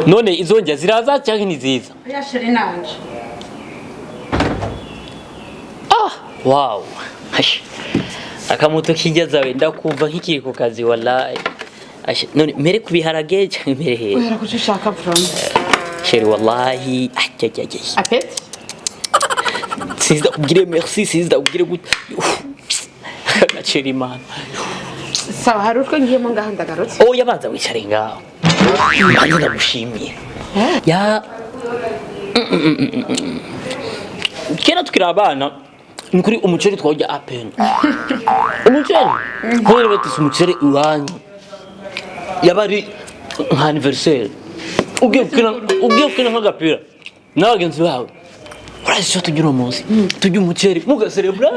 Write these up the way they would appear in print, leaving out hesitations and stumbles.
None izo ndya ziraza cyangwa ni ziza? Oya chéri nanje. Ah, wow. Ash. Akamoto kijya zawe ndakumva nk'ikiri ku kazi wallahi. Ash, none mere ku biharage cyangwa mere hehe? Uhera kuco ushaka vraiment. Chéri wallahi, ajajajaj. Appétit. Sinzi ndakubwire merci, sinzi ndakubwire gute. Agaciro Imana. Sawa, hari utwo ngiyemo ngaho ndagarutse. Oya banza wicare ngaho. Banza ndagushimiye. Ya kera tukiri abana ni kuri umuceri twawurya apeni. Umuceri kubera batise umuceri iwanyu yaba ari nka anniversaire ugiye gukina nk'agapira n'abagenzi bawe, urazi icyo tugira uwo munsi, turya umuceri mugaserebura,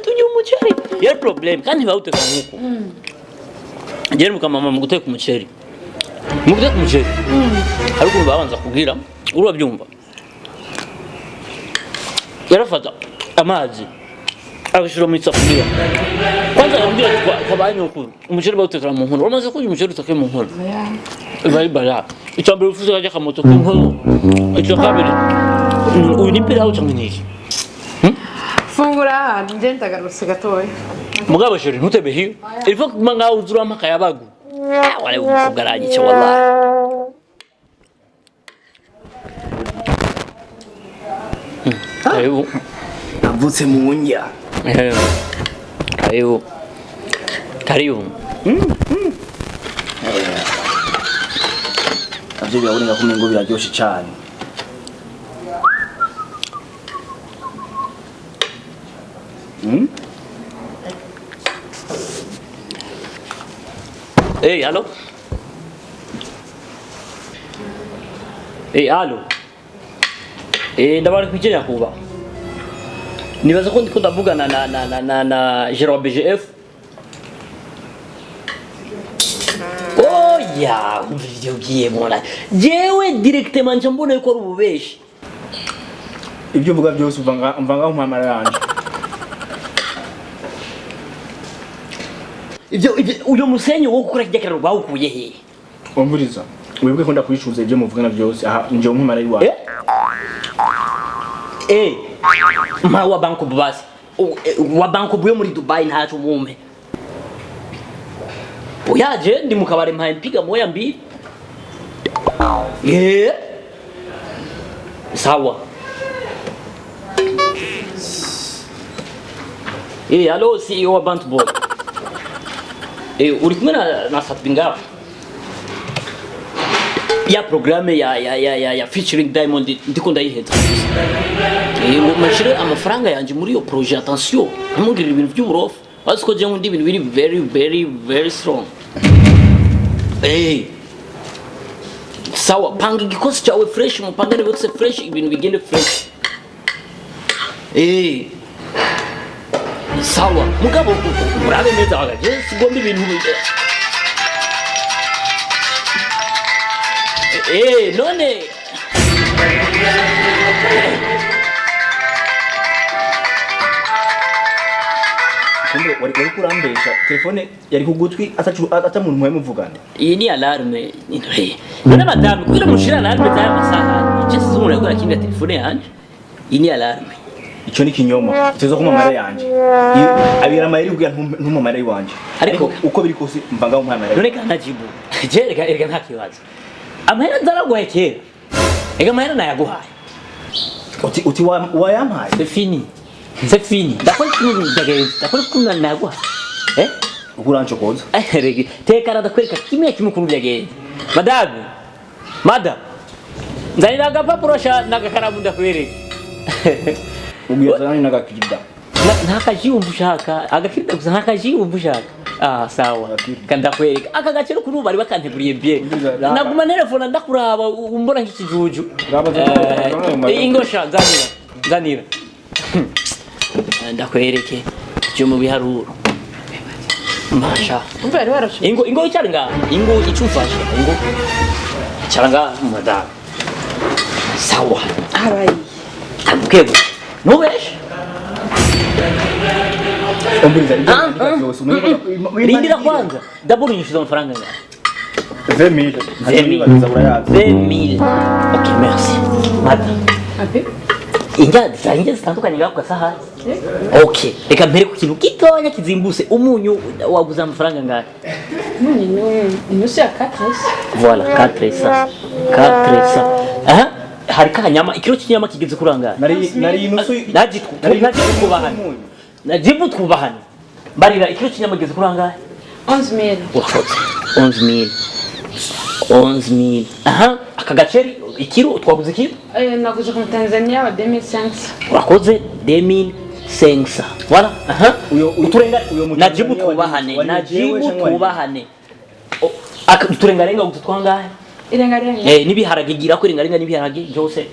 turya umuceri yari problème kandi ntibawuteka nk'uko njyewe mukamama mu guteka umuceri hari ukuntu babanza kubwira, urabyumva, yarafata amazi agashyira mu isafuriya kwanza akabwira ati kwa ba nyokuru umuceri bawutekera mu nkono. Uramaze kurya umuceri utekeye mu nkono? Oya. Biba ari bara. Icya mbere ufuze kajya akamoto k'inkono, icya kabiri uyu ni pilawu cyangwa ni iki? Fungura, nje ndagarutse gatoya. Mugabo chéri, ntutebe hiyo, il faut kuguma ngaho uzuramo akayabagu. Ah, wale umukobwa aranyica wallahi. Karibu. Navutse mu ndya. Karibu. Karibu. Navyo biraboneka ko umengo biraryoshe cane. Hey, allô? Hey, allô? Eh, ndabari kwijenya kuba. Nibaza ko ndiko ndavugana na Gerard BGF. Oya, umva ivyo ugiye mona. Jewe directement nca mbona yuko ari ububeshi. Ibyo uvuga byose umva ngaho mpamara yanje. Ivyo uyo musenyi wo gukora kijya kiraro bawukuye he? Umviriza. Wibuke ko ndakwishuza ibyo muvugana byose aha nje mpamara yiwawe. Eh? Eh. Ma wa banko basi. Wa banko buyo muri Dubai ntaco mumpe. Oya je ndi mu kabare mpaye mpiga moya mbili. Eh. Sawa. Eh, allo CEO wa Bantu Boy. Eh, uri kumwe na Satbinga. Ya programme ya featuring Diamond ndiko ndayiheza. Eh, ngo mashire amafaranga yanje muri iyo projet, attention. Ntimugirire ibintu by'uburofu. Wazi ko je nkunda ibintu biri very very very strong. Eh. Sawa, panga igikosi cyawe fresh, mupangane bose fresh, ibintu bigende fresh. Eh. Sawa, mugabo urabe neza je sigomba ibintu none Kumbe wari kurambesha telefone yari ku gutwi atacu ata muntu muhe muvugana. Iyi ni alarme. None madame kugira mushira alarme z'aya masaha, je sizi umuntu yakora kinga telefone yanje. Iyi ni alarme. Ico ni kinyoma. Uteza ko mamara yanje. Abira amayeri kugira ntumamara yiwanje. Ariko- Uko biri kose mva ngaho mpamara. None kanajibu je reka nta kibazo, amahera nzaraguhaye kera, reka amahera nayaguhaye. Uti wayampaye. C'est fini, c'est fini. Ndakora ikintu ndagenze, ndakora ikintu nayaguhaye, eh. Uko urancokoza. Rege, tekana ndakwereka kimwe kimwe ukuntu byagenze. Madame, madam, nzanira agapapuro sha n'agakaramu ndakwereka. Ubwira zani n'agakirida. Nta kaji wumva ushaka agakirida gusa, nta kaji wumva ushaka. Ah, sawa. Agakirida. Kandakwereka aka gaciro kuri ubu bari bakanteguriye bien. Raba. Naguma telefona ndakuraba umbona nk'ikijuju. Raba, zana. Ingo sha, nzanira nzanira. Ndakwereke icyo mu biharuro masha. Umva yari warashe. Ingo, ingo icara ngaha, ingo icyo umfasha, ingo icara ngaha madamu. Sawa. Habaye. Akubwiye gutya ntubeshe. Umviriza ibyo Ah, nandika ah. byose. Umenye ko Rindira kwanza, d'abord unyishyuza amafaranga ngaha. 20 000. 20 000. Urayazi. 20 000. Ok, merci madame. Abe. Indya za indya zitandukanye ngaho ku gasahani. Ok, reka mpere ku kintu gitonya kizimbuse. Umunyu waguze amafaranga ngahe? Umunyu ni inusu ya 4. Voilà, 400, 400. Aha hari kanyama, ikiro cy'inyama kigeze kuri angahe? Nari inusu. Naji twubahane, najibu twubahane. Barira, ikiro cy'inyama kigeze kuri angahe? 11 000. Urakoze. 11 000, 11 000. Aha aka gaceri ikiro, twaguze ikiro? Naguze ku Tanzania wa 2500. Urakoze, 2500, voilà. Aha uturenga Uyo mu najibu Tanzania twubahane. wari Najibu jewe canke wari- twubahane. Uturengarenga gusa twangahe? Irengarenga. Eh, n'ibiharage, gira ko irengarenga n'ibiharage byose.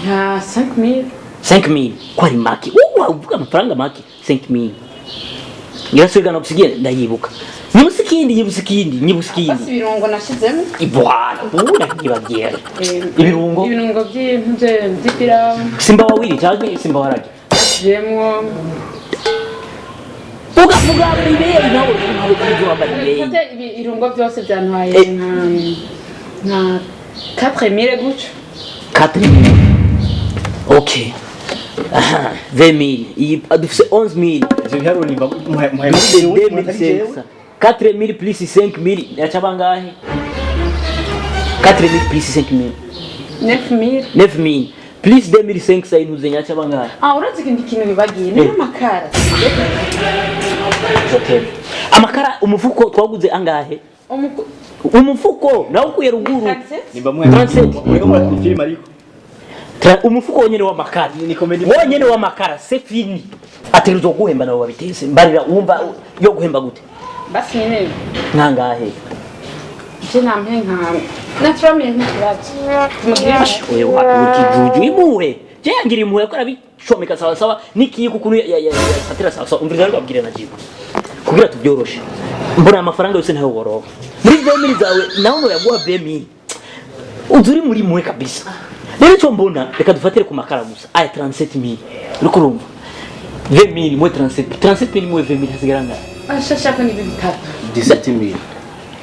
Nka 5000. 5000 ko ari make? Wowe uvuga amafaranga make, 5000. Ngira gusigiye, ndayibuka. Nyibusa ikindi, nyibusa ikindi, nyibusa Basi ikindi. Ibirungo nashizemo. Voilà, ubu ndakibagira. Ibirungo. Ibirungo by'ipirawu. Simba wawili cyangwa simba warage? Nashyizemo. Vuga, vuga ibeyi nawe, nawe ibyo wambaye ibeyi. Mfate ibirungo byose byantwaye nka 4000 gutyo. 4000, ok. Aha 20 000, iyi dufise 11 000. Ivyo biharuro nimba muhaye. 2500, 4000 plus 5000 yaca bangahe? 4000 plus 5000? 9000. 9000 plus 2500 inuze yaca bangahe? Ah, uretse ikindi kintu bibagiye ni amakara. Okay. Amakara, umufuko twaguze angahe? Umufuko nawe ukuye ruguru. Nimba muhaye. 37. Muriko murakina filime ariko. Umufuko wonyene w'amakara. Ni comedy. Wonyene w'amakara, c'est fini. Ategerezwa guhemba nabo babiteze. Mbarira, wumva yo guhemba gute? Basi nyine. Nkangahe? Je nampe nka naturamiye, nta kibazo tumugirire. Oye, wapi, ukijuju imuhe. Je yangira imuhe ko arabicomeka sawa sawa n'ikiyiko ukuntu ya satira sawa sawa. Umviriza ariko abwire Najibu. Kugira tubyoroshe. Mbona amafaranga yose ntayo woroha. Muri 20 000 zawe nawe ngo yaguha 20 000. Uzi uri muri muhe kabisa. Rero icyo mbona, reka dufatire ku makara gusa. Aya 37 000. Uriko urumva? 20 000 moins 37, 37 000 moins 20 000, hasigara angahe? Ashashaka ni bitatu. 17 000.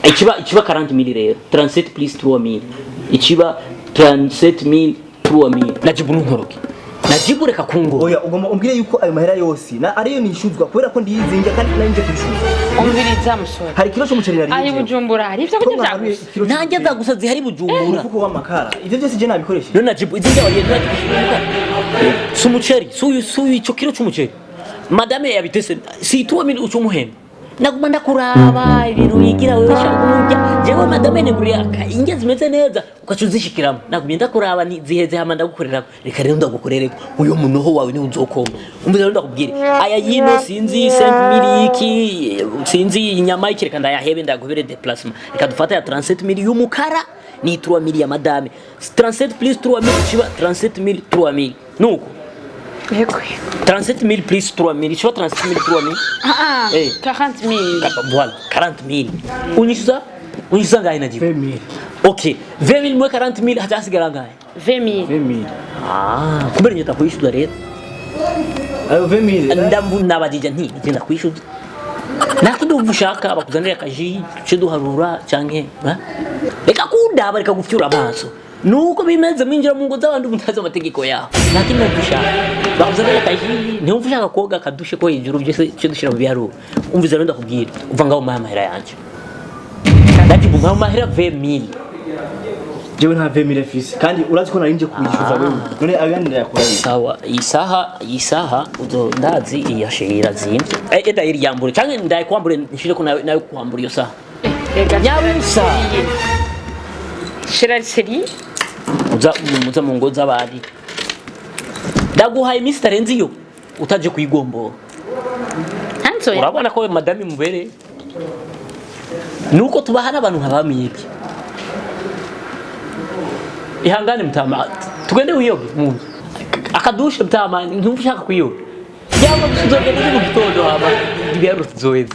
Ikiba 40 000 rero. 37 plus 3000. Ikiba 37 000, 3000. Najibu nunkoroke. Najibu reka kungora. Oya, ugomba umbwire yuko ayo mahera yose na ariyo nishuzwa, kubera ko ndiyizinga kandi nari nje kwishyuza. Umviriza musore. Hari ikiro c'umuceri nari Aho i Bujumbura hari ibyo kurya byagusa. Nanjye nzagusa zihari Bujumbura. Umufuko w'amakara, ivyo byose je nabikoresheje. None Najibu, izi ndya wagiye si umuceri, si uyu ico kiro c'umuceri madame yabitese, si 3000 uca umuhemba. Naguma ndakuraba ibintu wigira wewe, shaka umurya. Jewe madame neguriye indya zimeze neza, ugaca uzishikiramo. Nagumye ndakuraba ni ziheze, hama ndagukorerako. Reka rero ndagukorereko, uyo munoho wawe niwe uzokoma. Umva rero ndakubwire, aya yino sinzi 5000 iki, sinzi inyama iki, reka ndayahebe, ndaguhebere déplacement. Reka dufate ya 37000 y'umukara ni 3000 ya madame. 37 plus 3000 kiba 37000, 3000 nuko. Yego. 37000 plus 3000 kiba 37000, 3000. Ah. 40000. Voilà, 40000. Unyishyuza ngahe, Najibu? 20 000. Ok, 20 000 moins 40 000, hacasigara ngahe? 20000. 20 000. Ah, kubera njye ndakwishyuza rero. Ayo 20 000. Ndabajije nti njye ndakwishyuza, nakindi wumva ushaka bakuzanira akaji tuce duharura canke ha? Reka kundaba, reka gufyura amaso. Nuko bimeze mwinjira mu ngo z'abandi mutazi amategeko yaho. Nta kindi wumva ushaka bakuzanira akaji, ntiwumva ushaka koga akadushe ko hejuru, byose tuce dushyira mu biharuro. Umviza rero ndakubwira, uva ngaho umpaye amahera yanje. Ndajibu, umpaye amahera 20 000. Jewe nta 20 000 mfise, kandi urazi ko nari nje kwishyuza wewe. None ayo yandi ndayakura he? Sawa, isaha uzo ndazi iyashira zimvye. Eh, eda iri yambure canke ndayikwambure, nshire ko nawe nawe kwambura iyo saha. Rega. Nyabusa. Shira seri. Uza muza mu ngo z'abandi, ndaguhaye iminsi itarenze iyo utaje kuyigombora. Hanzo. Urabona ko madame mubereye, nuko tubaha n'abantu nka bamwebwe. Ihangane mutama, tugende wiyoge mu nzu akadushe. Mutama, ntumva ushaka kuyoga yaba tuzogenda ejo mu gitondo, hama ibiharuro tuzoheza.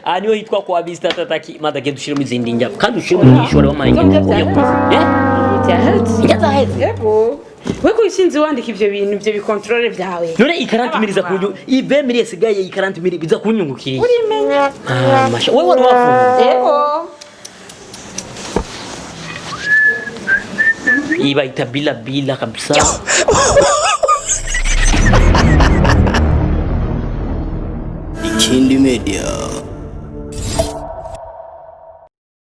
Aha niho hitwa kwa Mr. Tataki. Mada, genda ushiremo izindi njya kandi ushiremo nyinshi, wari wamaye. Ibyo byaheze. Eh. Byaheze. Indya zaheze. Yego. We kusinzi wandika ivyo bintu, ivyo bikontorore vyawe. None i 40 mille iza kunyu i 20 mille yasigaye, i 40 mille biza kunyungukira. Urimenya. Ah, masha, wewe wari wafunze. Ego. Iyi bayita bila bila kabisa. Ikindi Media.